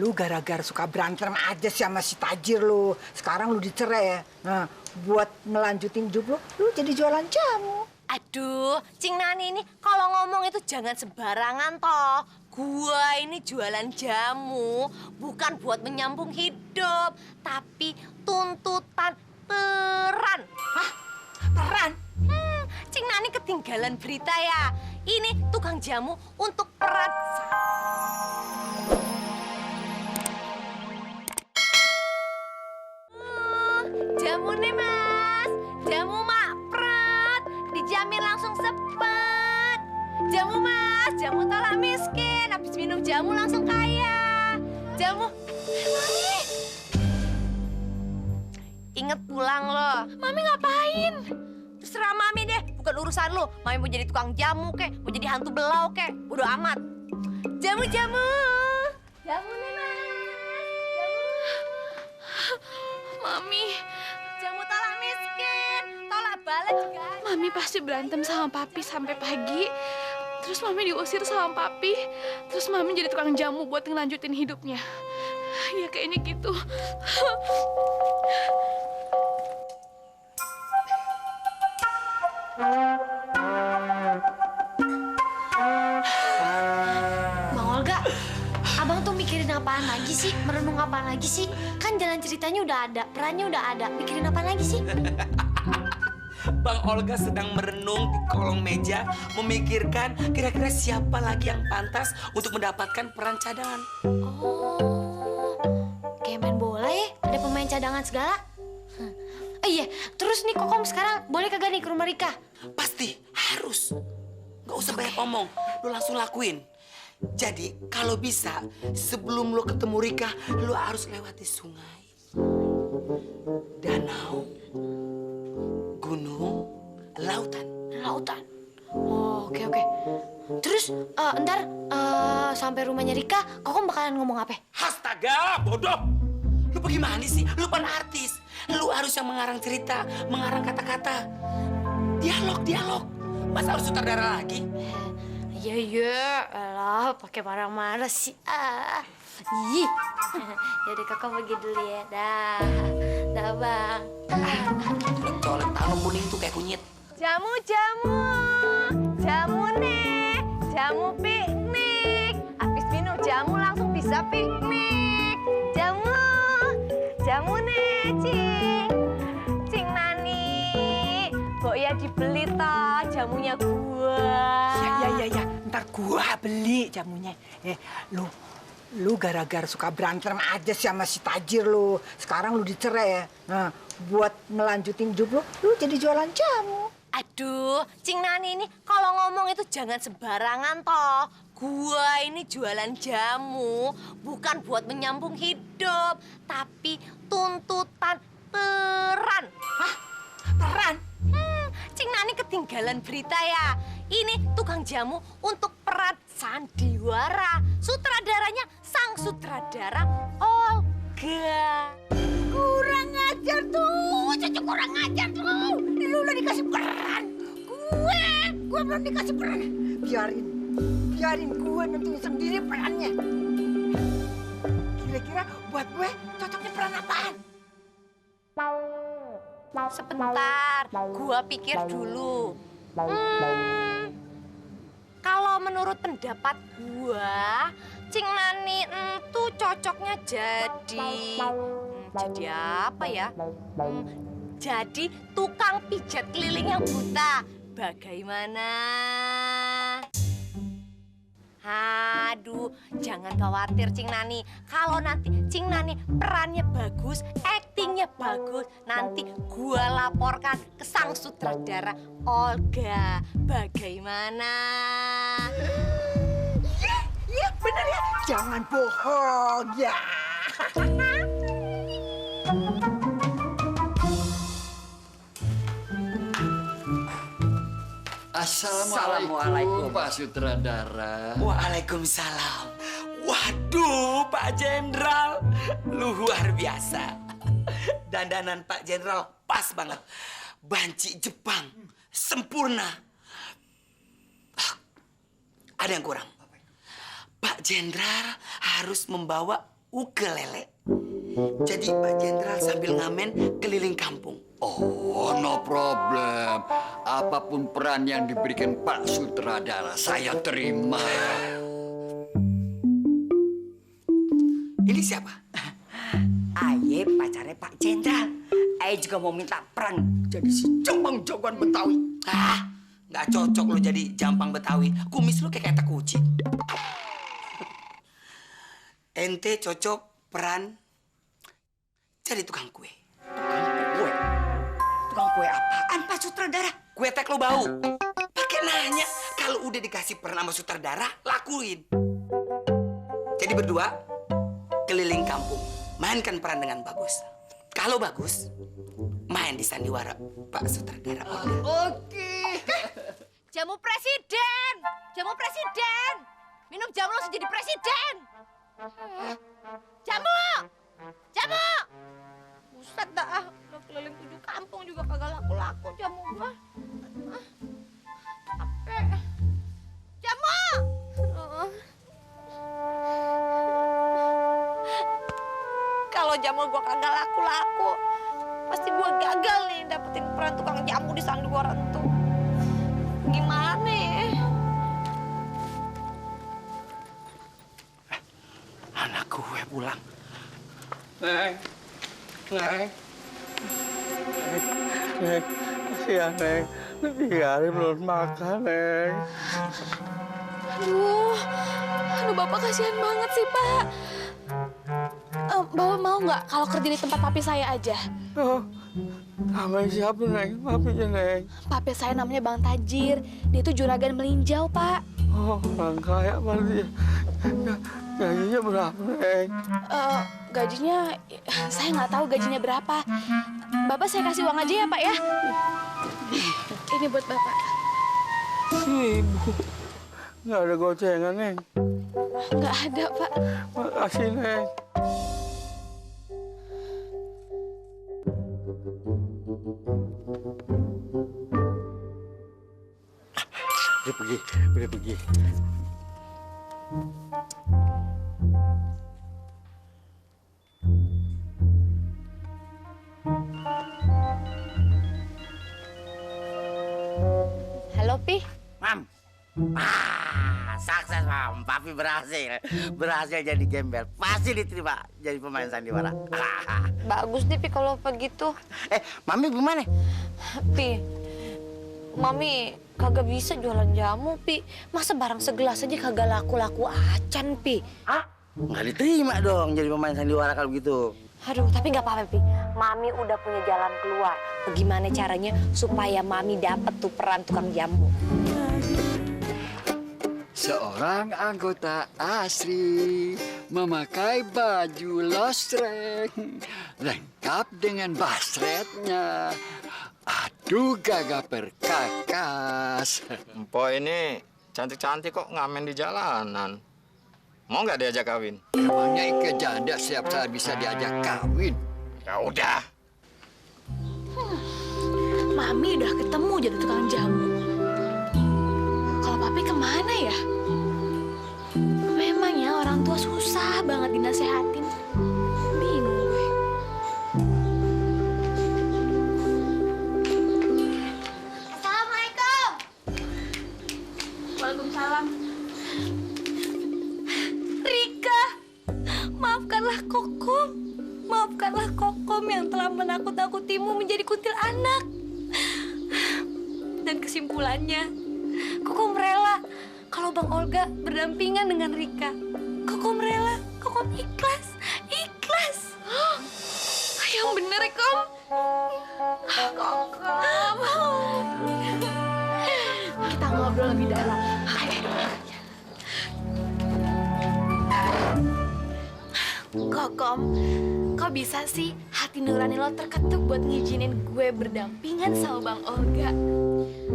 Lu gara-gara suka berantem aja sih sama si tajir lu. Sekarang lu dicerai ya. Nah, buat ngelanjutin hidup lu jadi jualan jamu. Aduh, Cing Nani ini kalau ngomong itu jangan sembarangan toh. Gua ini jualan jamu, bukan buat menyambung hidup, tapi tuntutan peran. Hah? Peran? Cing Nani ketinggalan berita ya. Ini tukang jamu untuk peran. Jamu nih mas, jamu mak prat, dijamin langsung sepet. Jamu mas, jamu tolak miskin, habis minum jamu langsung kaya. Jamu, Mami. Ingat pulang loh. Mami ngapain? Terserah Mami deh, bukan urusan lo. Mami mau jadi tukang jamu kek, mau jadi hantu belau kek, bodo amat. Jamu. Jamu nih mas, jamu. Mami, Jamu tolak miskin, tolak balik juga. Mami pasti berantem sama papi sampai pagi. Terus Mami diusir sama papi. Terus Mami jadi tukang jamu buat ngelanjutin hidupnya. Ya kayaknya gitu. Bang Olga, abang tuh mikirin apaan lagi sih? Merenung apaan lagi sih? Kan jalan ceritanya udah ada, perannya udah ada. Mikirin apaan lagi sih? Bang Olga sedang merenung di kolong meja, memikirkan kira-kira siapa lagi yang pantas untuk mendapatkan peran cadangan. Oh, kayak main bola ya? Ada pemain cadangan segala? Iya, terus nih Kokom sekarang boleh kagak nih ke rumah Rika? Pasti, harus. Gak usah banyak ngomong, lu langsung lakuin. Jadi, kalau bisa, sebelum lu ketemu Rika, lu harus lewati sungai, danau, gunung, lautan. Lautan. Oh, oke. Terus, ntar sampai rumahnya Rika, Kokom bakalan ngomong apa? Astaga, bodoh! Lu bagaimana sih? Lu kan artis. Lu harus yang mengarang cerita, mengarang kata-kata. Dialog. Masa harus sutradara lagi? Iya, elah pakai marah-marah sih. Ih. Yaudah Kakak pergi dulu ya. Dah bang. Lu colek tangan kuning tuh kayak kunyit. Jamu nih, jamu piknik. Habis minum jamu langsung bisa piknik. Jamu nih, Cing Nani. Kok ya dibeli toh jamunya gua. Ya. Ntar gua beli jamunya. Lu gara-gara suka berantem aja sih sama si tajir lu. Sekarang lu dicerai ya. Nah, buat ngelanjutin hidup lu jadi jualan jamu. Aduh, Cing Nani ini kalau ngomong itu jangan sembarangan toh. Gua ini jualan jamu, bukan buat menyambung hidup, tapi tuntutan peran. Hah? Peran? Cing Nani ketinggalan berita ya. Ini tukang jamu untuk peran sandiwara. Sutradaranya sang sutradara Olga. Kurang ajar tuh, Cucu kurang ajar tuh. Lu udah dikasih peran. Gue belum dikasih peran. Biarin gue nentuin sendiri perannya. Kira-kira buat gue cocoknya peran apaan? Sebentar, gua pikir dulu. Kalau menurut pendapat gua, Cing Nani itu cocoknya jadi apa ya? Jadi tukang pijat keliling yang buta. Bagaimana? Aduh, jangan khawatir Cing Nani. Kalau nanti Cing Nani perannya bagus, aktingnya bagus, nanti gua laporkan ke sang sutradara Olga. Bagaimana? Iya, bener ya. Jangan bohong ya. Assalamualaikum Pak Sutradara. Waalaikumsalam. Waduh, Pak Jenderal, luar biasa. Dandanan Pak Jenderal pas banget. Banci Jepang, sempurna. Ada yang kurang. Pak Jenderal harus membawa ukelele. Jadi Pak Jenderal sambil ngamen keliling kampung. Oh, no problem. Apapun peran yang diberikan Pak Sutradara, saya terima. Ini siapa? Aye pacarnya Pak Jenderal. Aye juga mau minta peran jadi si Jombang Jagoan Betawi. Nggak cocok lo jadi Jampang Betawi. Kumis lo kayak kata kucing. Ente cocok peran jadi tukang kue. Kue? Tukang kue apaan Pak Sutradara? Kue tek lo bau. Pakai nanya. Kalau udah dikasih peran sama sutradara, lakuin. Jadi berdua keliling kampung, mainkan peran dengan bagus. Kalau bagus, main di sandiwara Pak Sutradara. Oke. Jamu presiden. Jamu presiden. Minum jamu langsung jadi presiden. Jamu. Jamu. Buset dah. Udah keliling 7 kampung juga kagak laku-laku jamu gua. Capek. Jamu. Kalau jamu gua kagak laku-laku, pasti gua gagal nih dapetin peran tukang jamu di sandiwara itu. Gimana ya? Anak gue pulang. Neng, kasihan Neng, 3 hari belum makan Neng. Aduh Bapak kasihan banget sih Pak. Bapak mau nggak kalau kerja di tempat papi saya aja? Oh, namanya siapa Neng? Papinya Neng. Papi saya namanya Bang Tajir. Dia itu juragan melinjau Pak. Oh, orang kaya berarti. Gajinya berapa Neng? Gajinya, saya nggak tahu gajinya berapa. Bapak saya kasih uang aja ya Pak ya. Ini buat Bapak. 1.000. Nggak ada gocengan Neng. Nggak ada Pak. Makasih Neng. Udah pergi. Halo Pi. Mam. Sukses Mam. Papi berhasil jadi gembel. Pasti diterima jadi pemain sandiwara. Bagus deh Pi kalau begitu. Mami gimana? Pi, Mami kagak bisa jualan jamu Pi. Masa barang segelas aja kagak laku-laku acan Pi. Nggak diterima dong jadi pemain sandiwara kalau begitu. Aduh, tapi nggak apa-apa Pi. Mami udah punya jalan keluar. Bagaimana caranya supaya Mami dapet tuh peran tukang jamu? Seorang anggota asri memakai baju losreng lengkap dengan basretnya. Aduh, gagah perkakas. Empok ini cantik-cantik kok ngamen di jalanan. Mau nggak diajak kawin? Emangnya Ike janda setiap saat bisa diajak kawin? Ya udah. Mami udah ketemu jadi tukang jamu. Kalau papi kemana ya? Memangnya orang tua susah banget dinasehatin. Bingung gue. Assalamualaikum. Waalaikumsalam. Rika, maafkanlah Kokom. Maafkanlah Kokom yang telah menakut-nakutimu menjadi kuntil anak. Dan kesimpulannya, Kokom rela kalau Bang Olga berdampingan dengan Rika. Kokom rela, Kokom ikhlas. Yang bener ya, Kom. Kokom. Kita ngobrol lebih dalam. Kokom, kok bisa sih hati nurani lo terketuk buat ngizinin gue berdampingan sama Bang Olga?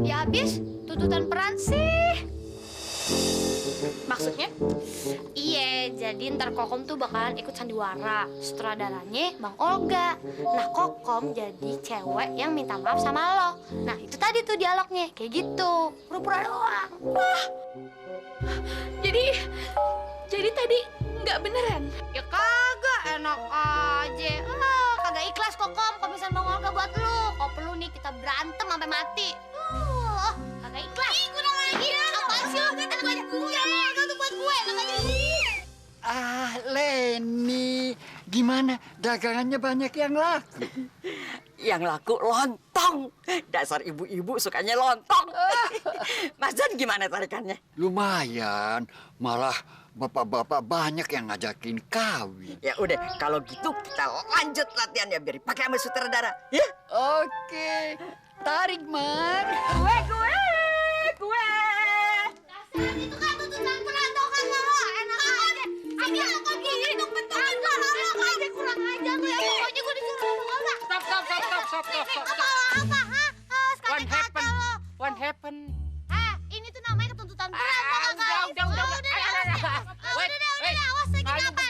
Ya habis tuntutan peran sih. Maksudnya? Iya, jadi ntar Kokom tuh bakalan ikut sandiwara. Sutradaranya Bang Olga. Nah, Kokom jadi cewek yang minta maaf sama lo. Nah, itu tadi tuh dialognya, kayak gitu. Pura-pura doang. Jadi tadi nggak beneran? Ya kan? enak aja. Kagak ikhlas kok, Kom. Kalau misalnya Bang Olga buat lu. Kalau perlu nih kita berantem sampai mati. Kagak ikhlas. Ih, kurang lagi. Apaan sih lu? Enak aja. Olga tuh buat gue. Kagak jadi. Ah, Leni, gimana? Dagangannya banyak yang laku. Yang laku lontong. Dasar ibu-ibu sukanya lontong. Mas Jan gimana tarikannya? Lumayan, malah bapak-bapak banyak yang ngajakin kawin. Ya udah, kalau gitu kita lanjut latihannya biar pakai sama sutradara. Ya? Oke, tarik, Man. Gue. Itu kan tuntutan perantokan lo. Enak aja. Sini lo kok bentuk-bentukin lo. Enak aja. Kurang ajar lo ya. Pokoknya gue disuruh sama Olga. Stop. Apa? Sekarang kacau lo. What happened? Ini tuh namanya ketuntutan perantokan kali. Udah. Udah, awas lagi kenapa?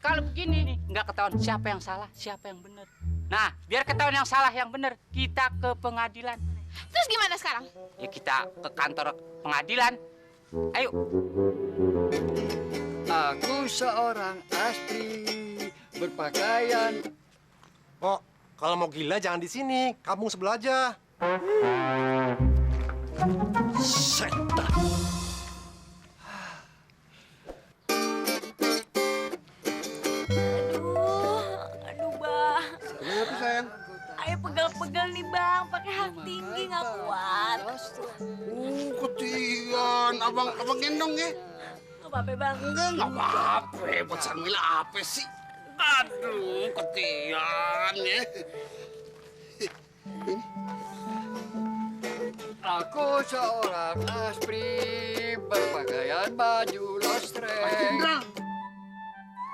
Kalau begini nih, nggak ketahuan siapa yang salah, siapa yang benar. Nah, biar ketahuan yang salah, yang benar, kita ke pengadilan. Terus gimana sekarang? Ya kita ke kantor pengadilan. Ayo. Aku seorang Astri berpakaian. Kok kalau mau gila jangan di sini, kampung sebelah aja. Setan. Aduh, Bang. Kenapa sayang? Ayo pegal-pegal nih, Bang. Pakai hak tinggi nggak kuat. Ketian, abang gendong ya? Nggak apa-apa, Bang. Nggak apa-apa, buat Sarmila apa sih? Aduh, ketian ya. Aku seorang Astri berpakaian baju lostreng. Jenderal,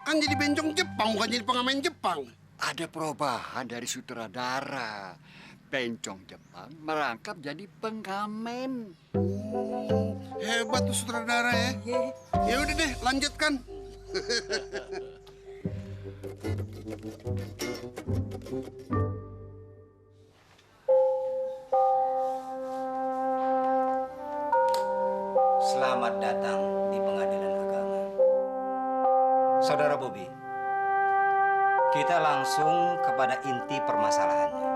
kan jadi bencong Jepang, bukan jadi pengamen Jepang. Ada perubahan dari sutradara. Bencong Jepang merangkap jadi pengamen. Hebat tuh sutradara ya. Ya udah deh, lanjutkan. Selamat datang di pengadilan agama. Saudara Bobi, kita langsung kepada inti permasalahannya.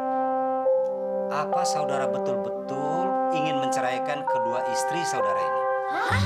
Apa saudara betul-betul ingin menceraikan kedua istri saudara ini? Hah?